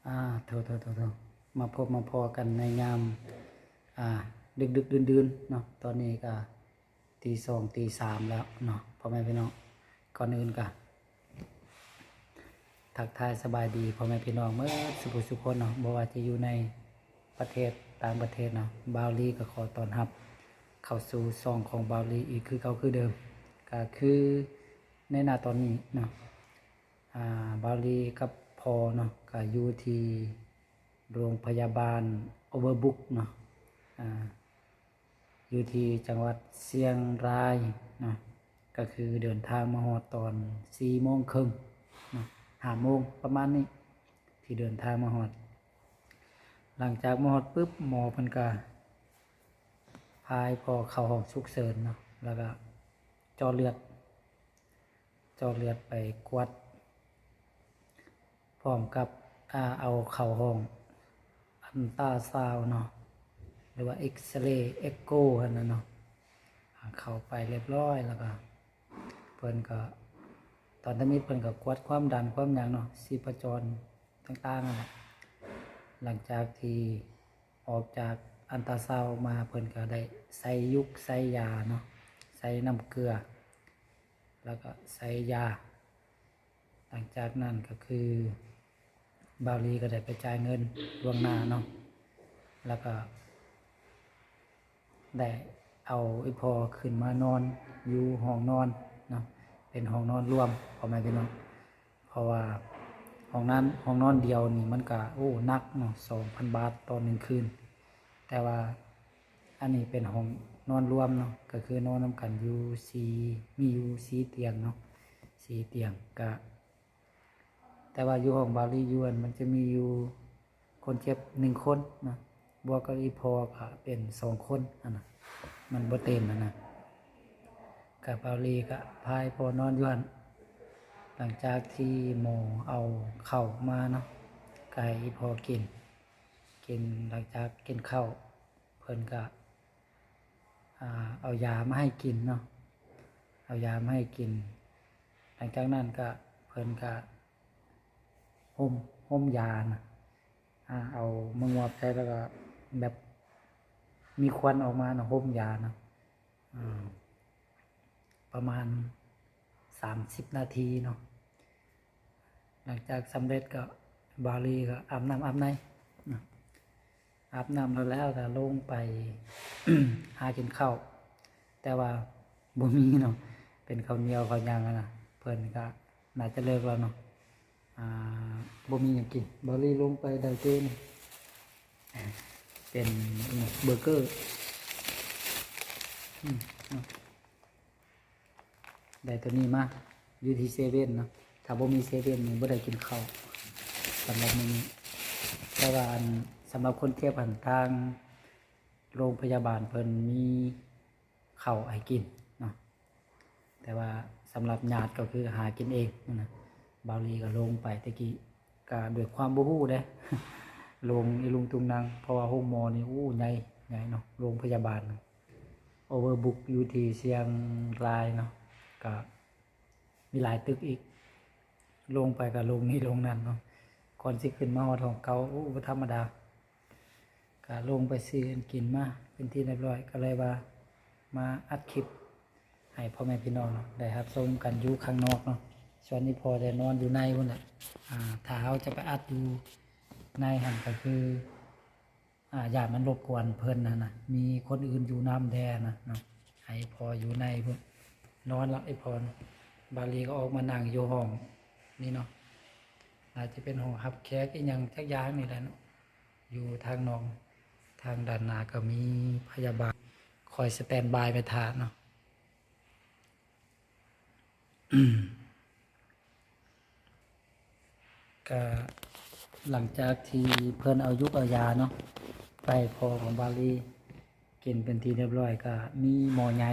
ອ່າ ໂທໆໆໆ ມາພົບມາພໍ້ກັນໃນຍາມ ອ່າ ດຶກໆ ດື່ນໆ ເນາະ. ຕອນນີ້ກະຕີສອງ ຕີສາມແລ້ວເນາະ ພໍ່ແມ່ພີ່ນ້ອງ. ກ່ອນອື່ນກະທັກທາຍສະບາຍດີພໍ່ແມ່ພີ່ນ້ອງເໝິດສູ່ຜູ້ສູ່ຄົນເນາະ, ບໍ່ວ່າຈະຢູ່ໃນປະເທດ ຕ່າງປະເທດເນາະ. ບ່າວລີກະຂໍຕ້ອນຮັບເຂົ້າສູ່ຊ່ອງຂອງບ່າວລີອີກຄືເກົ່າຄືເດີມ. ກະຄືໃນໜ້າຕອນນີ້ເນາະ ອ່າ ບ່າວລີກັບພໍ່ເນາະ ກະຢູ່ທີ່ໂຮງພະຍາບານ Overbrook ເນາະ ອ່າ ຢູ່ທີ່ຈັງຫວັດຊຽງລາຍເນາະ. ກະຄືເດີນທາງມາຮອດຕອນສີ່ໂມງເຄິ່ງເນາະ ຫ້າໂມງປະມານນີ້ ທີ່ເດີນທາງມາຮອດ. ຫຼັງຈາກມາຮອດປຶບ ໝໍເພິ່ນກະພາໃຫ້ພໍ່ເຂົ້າຫ້ອງສຸກເສີນເນາະ ແລ້ວກະເຈາະເລືອດ ເຈາະເລືອດໄປກວດ ພ້ອມກັບ ອ່າ ເອົາເຂົ້າຫ້ອງອັນຕາຊາວເນາະ ຫຼືວ່າເອັກເລ ເອັກໂກຫັ້ນນະເນາະ. ອ່າ ເຂົ້າໄປລຽບຮ້ອຍ ແລ້ວກະເພິ່ນກະ ຕອນທຳອິດເພິ່ນກະກວດຄວາມດັນຄວາມຫຍັງເນາະ ຊີບພະຈອນຕ່າງໆຫັ້ນແຫຼະ. ຫຼັງຈາກທີ່ອອກຈາກອັນຕາຊາວມາ ເພິ່ນກະໄດ້ໃສ່ຢູກໃສ່ຢາເນາະ ໃສ່ນ້ຳເກືອ ແລ້ວກະໃສ່ຢາ. ຫຼັງຈາກນັ້ນກະຄືບ່າວລີກະໄດ້ໄປຈ່າຍເງິນລ່ວງໜ້າເນາະ ແລ້ວກະໄດ້ເອົາອີ່ພໍ່ຂຶ້ນມານອນຢູ່ຫ້ອງນອນເນາະ ເປັນຫ້ອງນອນລວມ ພໍ່ແມ່ພີ່ນ້ອງ. ເພາະວ່າຫ້ອງນັ້ນ ຫ້ອງນອນດຽວນີ້ມັນກະ ໂອ້ ໜັກເນາະ ສອງພັນບາດຕໍ່ໜຶ່ງຄືນ. ແຕ່ວ່າອັນນີ້ເປັນຫ້ອງນອນລວມເນາະ ກະຄືນອນນຳກັນຢູ່ສີ່ ມີຢູ່ສີ່ຕຽງເນາະ ສີ່ຕຽງ. ກະ ແຕ່ວ່າຢູ່ຫ້ອງບ່າວລີຢູ່ຫັ້ນ ມັນຈະມີຢູ່ຄົນເຈັບໜຶ່ງຄົນເນາະ ບວກກັບອີ່ພໍ່ກະເປັນສອງຄົນຫັ້ນນະ ມັນບໍ່ເຕັມຫັ້ນນະ. ກະບ່າວລີກະພາອີ່ພໍ່ນອນຢູ່ຫັ້ນ. ຫຼັງຈາກທີ່ໝໍເອົາເຂົ້າມາເນາະ ກະໃຫ້ອີ່ພໍ່ກິນ ກິນ ຫຼັງຈາກກິນເຂົ້າ ເພິ່ນກະ ອ່າ ເອົາຢາມາໃຫ້ກິນເນາະ ເອົາຢາມາໃຫ້ກິນ. ຫຼັງຈາກນັ້ນກະ ເພິ່ນກະຫົ່ມ ຫົ່ມຢານະ ອ່າ ເອົາມາງວບໃສ່ ແລ້ວກະແບບມີຄວັນອອກມານະ ຫົ່ມຢານະ ອ່າ ປະມານສາມສິບນາທີເນາະ. ຫຼັງຈາກສຳເລັດກະ ບ່າວລີກະອາບນ້ຳອາບໃນເນາະ ອາບນ້ຳແລ້ວ ແລ້ວກະລົງໄປຫາກິນເຂົ້າ ແຕ່ວ່າບໍ່ມີເນາະ ເປັນເຂົ້າໜຽວເຂົ້າຫຍັງຫັ້ນນະ ເພິ່ນກະໜ້າຈະເລີກແລ້ວເນາະ. ອ່າ ບໍ່ມີຫຍັງກິນ ບ່າວລີລົງໄປໄດ້ເປັນ ເປັນເບີເກີ ອືມ ເນາະ. ໄດ້ໂຕນີ້ມາຢູ່ທີ່ເຊເວັ່ນເນາະ ຖ້າບໍ່ມີເຊເວັ່ນນີ້ບໍ່ໄດ້ກິນເຂົ້າສຳລັບມື້ນີ້. ແຕ່ວ່າອັນ ສຳລັບຄົນເຈັບຫັ້ນ ທາງໂຮງພະຍາບານເພິ່ນມີເຂົ້າໃຫ້ກິນເນາະ ແຕ່ວ່າສຳລັບຍາດກໍຄືຫາກິນເອງຫັ້ນນະ. ບ່າວລີກໍລົງໄປແຕ່ກີ້ ກະດ້ວຍຄວາມບໍ່ຮູ້ເດ້ ລົງອີລຸງຕຸງນັງ ເພາະວ່າໂຮງໝໍນີ້ ໂອ້ ໃຫຍ່ ໃຫຍ່ເນາະ ໂຮງພະຍາບານ Overbrook ຢູ່ທີ່ຊຽງລາຍເນາະ ກະມີຫຼາຍຕຶກອີກ ລົງໄປກະລົງນີ້ລົງນັ້ນເນາະ. ກ່ອນຊິຂຶ້ນມາຮອດຫ້ອງເກົ່າ ໂອ້ ບໍ່ທຳມະດາ. ກະລົງໄປຊື້ອັນກິນມາເປັນທີ່ຮຽບຮ້ອຍ ກໍເລີຍວ່າມາອັດຄລິບໃຫ້ພໍ່ແມ່ພີ່ນ້ອງເນາະ ໄດ້ຮັບຊົມກັນຢູ່ຂ້າງນອກເນາະ. ສ່ວນອີ່ພໍ່ໄດ້ນອນຢູ່ໃນພຸ້ນແຫຼະ ອ່າ ຖ້າເຮົາຈະໄປອັດຢູ່ໃນຫັ້ນ ກໍຄື ອ່າ ຢ້ານມັນລົບກວນເພິ່ນຫັ້ນນະ ມີຄົນອື່ນຢູ່ນຳແດ່ນະເນາະ ໃຫ້ພໍ່ຢູ່ໃນພຸ້ນ ນອນລະ ອີ່ພໍ່ນະ. ບ່າວລີກໍອອກມານັ່ງຢູ່ຫ້ອງນີ້ເນາະ ໜ້າຈະເປັນຫ້ອງຮັບແຂກອີ່ຫຍັງຈັກຢ່າງນີ້ແຫຼະເນາະ. ຢູ່ທາງນອກ ທາງດ້ານໜ້າກໍມີພະຍາບານຄອຍສະແຕນບາຍໄວ້ຖ້າເນາະ. ກະຫຼັງຈາກທີ່ເພິ່ນເອົາຢູກເອົາຢາເນາະ ໄປໃຫ້ພໍ່ຂອງບ່າວລີກິນເປັນທີ່ຮຽບຮ້ອຍ ກະມີໝໍໃຫຍ່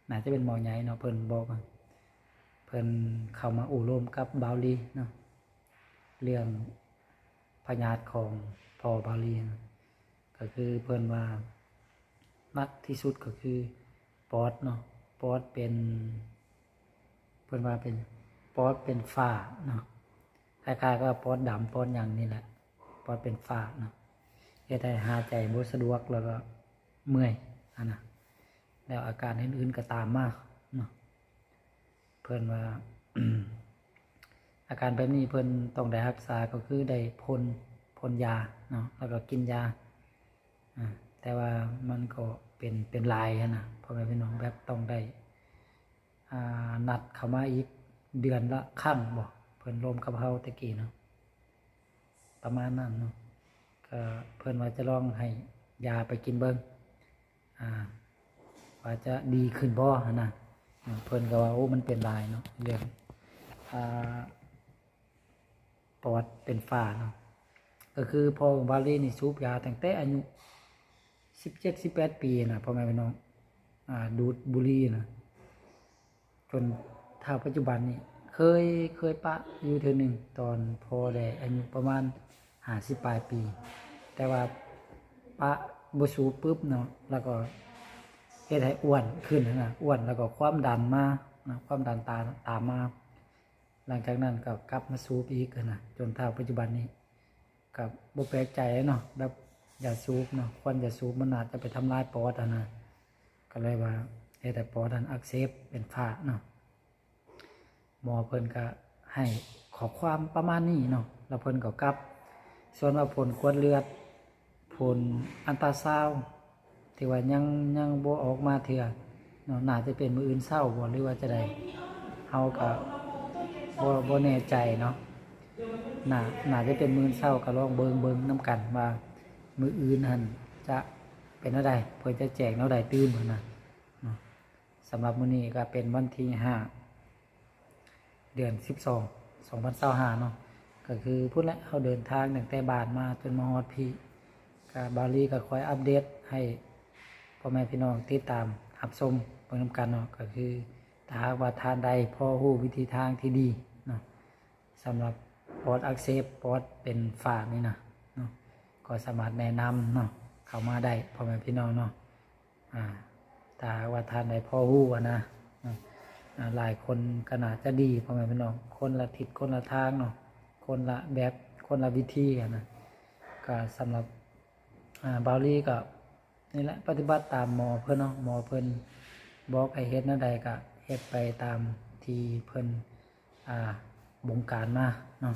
ໜ້າຈະເປັນໝໍໃຫຍ່ເນາະ ເພິ່ນບອກ ເພິ່ນເຂົ້າມາໂອ້ລົມກັບບ່າວລີເນາະ ເລື່ອງພະຍາດຂອງພໍ່ບ່າວລີນະ ກໍຄືເພິ່ນວ່າໜັກທີ່ສຸດກໍຄືປອດເນາະ ປອດເປັນ ເພິ່ນວ່າເປັນ ປອດເປັນຝ້າເນາະ ຄ້າຍໆກັບປອດດຳປອດຫຍັງນີ້ແຫຼະ ປອດເປັນຝ້າເນາະ ເຮັດໃຫ້ຫາຍໃຈບໍ່ສະດວກ ແລ້ວກໍເມື່ອຍຫັ້ນນະ ແລ້ວອາການອື່ນໆກໍຕາມມາເນາະ. ເພິ່ນວ່າ ອາການແບບນີ້ເພິ່ນຕ້ອງໄດ້ຮັກສາ ກໍຄືໄດ້ພົ່ນ ພົ່ນຢາເນາະ ແລ້ວກໍກິນຢາ ອາ ແຕ່ວ່າມັນກໍເປັນ ເປັນຫຼາຍຫັ້ນນະ ພໍ່ແມ່ພີ່ນ້ອງ ແບບຕ້ອງໄດ້ ອາ ນັດເຂົ້າມາອີກເດືອນລະຄັ້ງບໍ ເພິ່ນລົມກັບເຮົາແຕ່ກີ້ເນາະ ປະມານນັ້ນເນາະ ກໍເພິ່ນວ່າຈະລອງໃຫ້ຢາໄປກິນເບິ່ງ ອາ ວ່າຈະດີຂຶ້ນບໍ່ຫັ້ນນະ ອາ ເພິ່ນກໍວ່າ ໂອ້ ມັນເປັນຫຼາຍເນາະ ເລື່ອງ ອາ ປອດເປັນຝ້າເນາະ ກໍຄືພໍ່ຂອງບາວລີນີ້ສູບຢາຕັ້ງແຕ່ອາຍຸສິບເຈັດ ສິບແປດປີນະ ພໍ່ແມ່ພີ່ນ້ອງ ອາ ດູດບຸຫຼີ່ນະ ຈົນເທົ່າປັດຈຸບັນນີ້ ເຄີຍ ເຄີຍປະຢູ່ເທື່ອໜຶ່ງ ຕອນພໍ່ໄດ້ອາຍຸປະມານຫ້າສິບປາຍປີ ແຕ່ວ່າປະບໍ່ສູບປຶບເນາະ ແລ້ວກໍເຮັດໃຫ້ອ້ວນຂຶ້ນຫັ້ນນະ ອ້ວນ ແລ້ວກໍຄວາມດັນມາເນາະ ຄວາມດັນຕາ ຕາມມາ ຫຼັງຈາກນັ້ນກໍກັບມາສູບອີກຫັ້ນນະ ຈົນເທົ່າປັດຈຸບັນນີ້ ກໍບໍ່ແປກໃຈເນາະ ແບບຢາສູບເນາະ ຄວັນຢາສູບມັນອາດຈະໄປທຳລາຍປອດຫັ້ນນະ ກໍເລີຍວ່າເຮັດໃຫ້ປອດຫັ້ນອັກເສບເປັນຝ້າເນາະ. ໝໍເພິ່ນກໍໃຫ້ຂໍ້ຄວາມປະມານນີ້ເນາະ ແລ້ວເພິ່ນກໍກັບ ສ່ວນວ່າຜົນກວດເລືອດ ຜົນອັນຕາຊາວ ທີ່ວ່າຍັງ ຍັງບໍ່ອອກມາເທື່ອເນາະ ໜ້າຈະເປັນມື້ອື່ນເຊົ້າບໍ ຫຼືວ່າຈະໃດ ເຮົາກໍບໍ່ ບໍ່ແນ່ໃຈເນາະ ໜ້າ ໜ້າຈະເປັນມື້ອື່ນເຊົ້າ ກໍລອງເບິ່ງ ເບິ່ງນຳກັນວ່າມື້ອື່ນຫັ້ນຈະເປັນແນວໃດ ເພິ່ນຈະແຈ້ງແນວໃດຕື່ມຫັ້ນນະເນາະ. ສຳລັບມື້ນີ້ກໍເປັນວັນທີຫ້າ ເດືອນສິບສອງ ສອງພັນຊາວຫ້າເນາະ ກໍຄືພຸ້ນແຫຼະ ເຮົາເດີນທາງຕັ້ງແຕ່ບ້ານມາຈົນມາຮອດພີ້ ກໍບາວລີກໍຄອຍອັບເດດໃຫ້ພໍ່ແມ່ພີ່ນ້ອງຕິດຕາມຮັບຊົມເບິ່ງນຳກັນເນາະ ກໍຄືຖ້າຫາກວ່າທ່ານໃດພໍຮູ້ວິທີທາງທີ່ດີເນາະ ສຳລັບປອດອັກເສບ ປອດເປັນຝ້ານີ້ນະເນາະ ກໍສາມາດແນະນຳເນາະ ເຂົ້າມາໄດ້ພໍ່ແມ່ພີ່ນ້ອງເນາະ. ອາ ຖ້າຫາກວ່າທ່ານໃດພໍຮູ້ຫັ້ນນະ ອາ ຫຼາຍຄົນກໍໜ້າຈະດີ ພໍ່ແມ່ພີ່ນ້ອງ ຄົນລະທິດຄົນລະທາງເນາະ ຄົນລະແບບ ຄົນລະວິທີຫັ້ນນະ ກໍສຳລັບ ອາ ບາວລີກໍນີ້ແຫຼະ ປະຕິບັດຕາມໝໍເພິ່ນເນາະ ໝໍເພິ່ນບອກໃຫ້ເຮັດແນວໃດກໍເຮັດໄປຕາມທີ່ເພິ່ນ ອາ ບົງການມາເນາະ.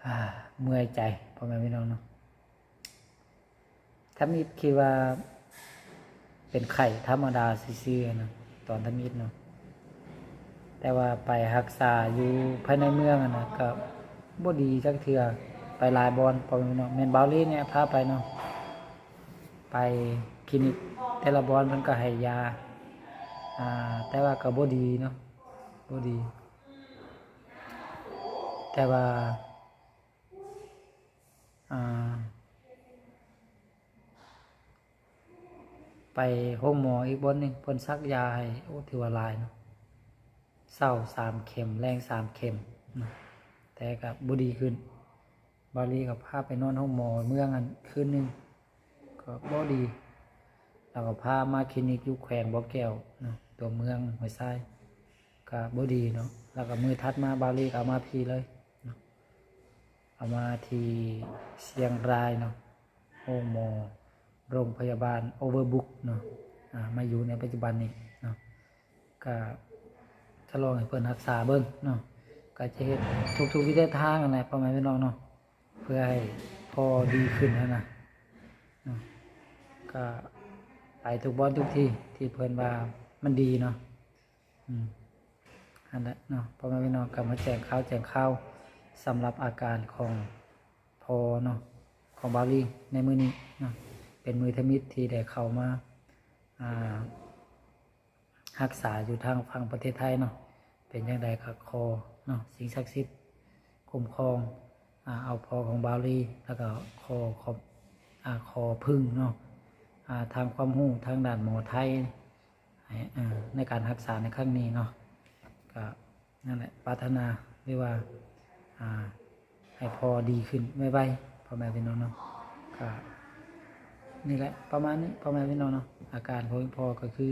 ອາ ເມື່ອຍໃຈ ພໍ່ແມ່ພີ່ນ້ອງເນາະ. ທຳອິດຄິດວ່າເປັນໄຂ້ທຳມະດາຊື່ໆນະ ຕອນທຳອິດເນາະ ແຕ່ວ່າໄປຮັກສາຢູ່ພາຍໃນເມືອງຫັ້ນນະ ກໍບໍ່ດີຈັກເທື່ອ ໄປຫຼາຍບ່ອນ ພໍ່ແມ່ພີ່ນ້ອງ ແມ່ນບາວລີນີ້ພາໄປເນາະ ໄປຄລີນິກແຕ່ລະບ່ອນເພິ່ນກໍໃຫ້ຢາ ອາ ແຕ່ວ່າກໍບໍ່ດີເນາະ ບໍ່ດີ ແຕ່ວ່າ ອາ ໄປໂຮງໝໍອີກບ່ອນໜຶ່ງ ເພິ່ນສັກຢາໃຫ້ ໂອ້ ຖືວ່າຫຼາຍເນາະ ເຊົ້າສາມເຂັມ ແລງສາມເຂັມເນາະ ແຕ່ກໍບໍ່ດີຂຶ້ນ ບາວລີກໍພາໄປນອນໂຮງໝໍເມືອງຫັ້ນຄືນໜຶ່ງ ກໍບໍ່ດີ ແລ້ວກໍພາມາຄລີນິກຢູ່ແຂວງບໍ່ແກ້ວເນາະ ຕົວເມືອງຫ້ວຍຊາຍ ກໍບໍ່ດີເນາະ ແລ້ວກໍມື້ຖັດມາບາວລີກໍເອົາມາພີ້ເລີຍເນາະ ເອົາມາທີ່ຊຽງລາຍເນາະ ໂຮງໝໍໂຮງພະຍາບານ Overbrook ເນາະ ອາ ມາຢູ່ໃນປັດຈຸບັນນີ້ເນາະ ກະທະລອງໃຫ້ເພິ່ນຮັກສາເບິ່ງເນາະ ກະຈະເຮັດທຸກໆວິທີທາງຫັ້ນແຫຼະ ພໍ່ແມ່ພີ່ນ້ອງເນາະ ເພື່ອໃຫ້ພໍດີຂຶ້ນຫັ້ນນະເນາະ ກະໄປທຸກບ່ອນທຸກທີ່ທີ່ເພິ່ນວ່າມັນດີເນາະ ອືມ ຫັ້ນແຫຼະເນາະ ພໍ່ແມ່ພີ່ນ້ອງກໍມາແຈ້ງຂ່າວແຈ້ງຂ່າວ ສຳລັບອາການຂອງພໍ່ເນາະ ຂອງບາວລີໃນມື້ນີ້ເນາະ ເປັນມື້ທຳອິດທີ່ໄດ້ເຂົ້າມາ ອາ ຮັກສາຢູ່ທາງຝັ່ງປະເທດໄທເນາະ ເປັນຈັ່ງໃດກໍຂໍເນາະ ສິ່ງສັກສິດຄຸ້ມຄອງ ອາ ເອົາພໍ່ຂອງບາວລີ ແລ້ວກໍຂໍຂອບ ອາ ຂໍເພິ່ງເນາະ ອາ ທາງຄວາມຮູ້ທາງດ້ານໝໍໄທ ໃຫ້ ເອີ ໃນການຮັກສາໃນຄັ້ງນີ້ເນາະ ກໍນັ້ນແຫຼະ ປາດຖະໜາ ຫຼືວ່າ ອາ ໃຫ້ພໍ່ດີຂຶ້ນໄວໆ ພໍ່ແມ່ພີ່ນ້ອງເນາະ ກໍນີ້ແຫຼະ ປະມານນີ້ ພໍ່ແມ່ພີ່ນ້ອງເນາະ ອາການຂອງພໍ່ກໍຄື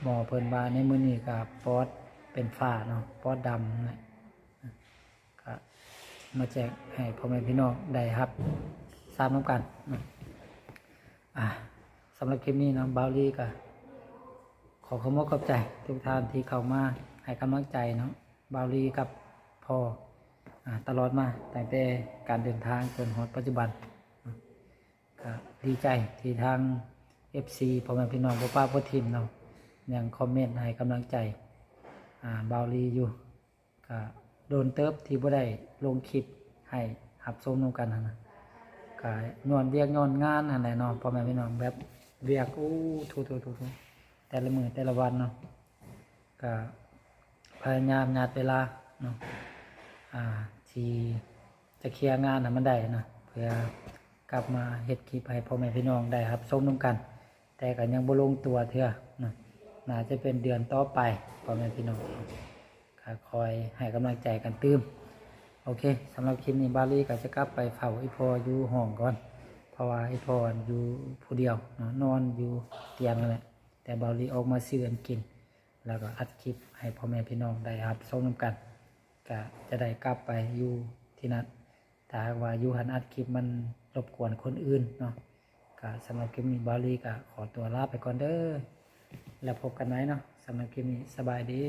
ໝໍເພິ່ນວ່າໃນມື້ນີ້ກໍປອດເປັນຝ້າເນາະ ປອດດຳນະ ມາແຈກໃຫ້ພໍ່ແມ່ພີ່ນ້ອງໄດ້ຮັບຊາບນຳກັນເນາະ. ອ່າ ສຳລັບຄລິບນີ້ເນາະ ບ່າວລີກໍຂໍຂອບອົກຂອບໃຈທຸກທ່ານທີ່ເຂົ້າມາໃຫ້ກຳລັງໃຈເນາະ ບ່າວລີກັບພໍ່ ອ່າ ຕະຫຼອດມາ ຕັ້ງແຕ່ການເດີນທາງຈົນຮອດປັດຈຸບັນເນາະ. ກໍດີໃຈທີ່ທາງເອັຟຊີ ພໍ່ແມ່ພີ່ນ້ອງບໍ່ປະບໍ່ຖິ້ມເນາະ ຍັງຄອມເມັນໃຫ້ກຳລັງໃຈ ອ່າ ບ່າວລີຢູ່. ກະດົນເຕີບທີ່ບໍ່ໄດ້ລົງຄລິບໃຫ້ຮັບຊົມນຳກັນຫັ້ນນະ ກະຍ້ອນວຽກຍ້ອນງານຫັ້ນແຫຼະເນາະ ພໍ່ແມ່ພີ່ນ້ອງ ແບບວຽກ ໂອ້ ໂທ້ໆໆໆ ແຕ່ລະມື້ແຕ່ລະວັນເນາະ ກະພະຍາຍາມຍັດເວລາເນາະ ອ່າ ທີ່ຈະເຄຍງານໃຫ້ມັນໄດ້ນະ ເພື່ອກັບມາເຮັດຄລິບໃຫ້ພໍ່ແມ່ພີ່ນ້ອງໄດ້ຮັບຊົມນຳກັນ. ແຕ່ກໍຍັງບໍ່ລົງຕົວເທື່ອນະ ໜ້າຈະເປັນເດືອນຕໍ່ໄປ ພໍ່ແມ່ພີ່ນ້ອງ ກໍຄອຍໃຫ້ກຳລັງໃຈກັນຕື່ມ. ໂອເຄ ສຳລັບຄລິບນີ້ບ່າວລີກໍຈະກັບໄປເຝົ້າອີ່ພໍ່ຢູ່ຫ້ອງກ່ອນ ເພາະວ່າອີ່ພໍ່ຢູ່ຜູ້ດຽວເນາະ ນອນຢູ່ຕຽງນັ້ນແຫຼະ ແຕ່ບ່າວລີອອກມາຊື້ອັນກິນ ແລ້ວກໍອັດຄລິບໃຫ້ພໍ່ແມ່ພີ່ນ້ອງໄດ້ຮັບຊົມນຳກັນ ກໍຈະໄດ້ກັບໄປຢູ່ທີ່ນັ້ນ. ຖ້າຫາກວ່າຢູ່ຫັ້ນອັດຄລິບມັນລົບກວນຄົນອື່ນເນາະ ກະສຳລັບຄລິບນີ້ບ່າວລີກະຂໍຕົວລາໄປກ່ອນເດີ ແລ້ວພົບກັນໃໝ່ເນາະ. ສຳລັບຄລິບນີ້ສະບາຍດີ.